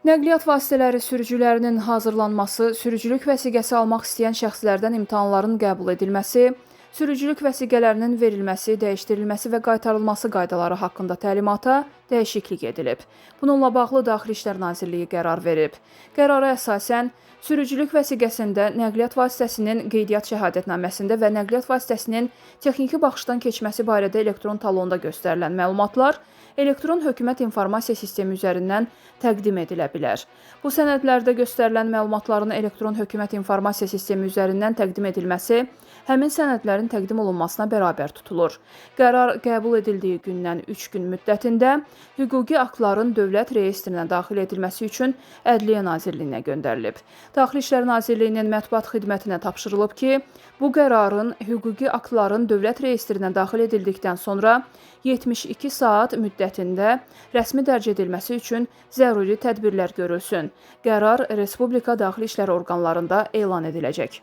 Nəqliyyat vasitələri sürücülərinin hazırlanması, sürücülük vəsiqəsi almaq istəyən şəxslərdən imtahanların qəbul edilməsi, sürücülük vəsiqələrinin verilməsi, dəyişdirilməsi və qaytarılması qaydaları haqqında təlimata dəyişiklik edilib. Bununla bağlı Daxili İşlər Nazirliyi qərar verib. Qərara əsasən, sürücülük vəsiqəsində, nəqliyyat vasitəsinin qeydiyyat şəhadətnaməsində və nəqliyyat vasitəsinin texniki baxışdan keçməsi barədə elektron talonda göstərilən məlumatlar elektron hökumət informasiya sistemi üzərindən təqdim edilə bilər. Bu sənədlərdə göstərilən məlumatların elektron hökumət informasiya sistemi üzərindən təqdim edilməsi həmin sənədlərin təqdim olunmasına bərabər tutulur. Qərar qəbul edildiyi gündən 3 gün müddətində hüquqi aktların dövlət reyestrinə daxil edilməsi üçün Ədliyyə Nazirliyinə göndərilib. Daxili İşlər Nazirliyinin mətbuat xidmətinə tapşırılıb ki, bu qərarın hüquqi aktların dövlət reyestrinə daxil edildikdən sonra 72 saat müddətində rəsmi dərc edilməsi üçün zəruri tədbirlər görülsün. Qərar Respublika Daxili İşlər orqanlarında elan ediləcək.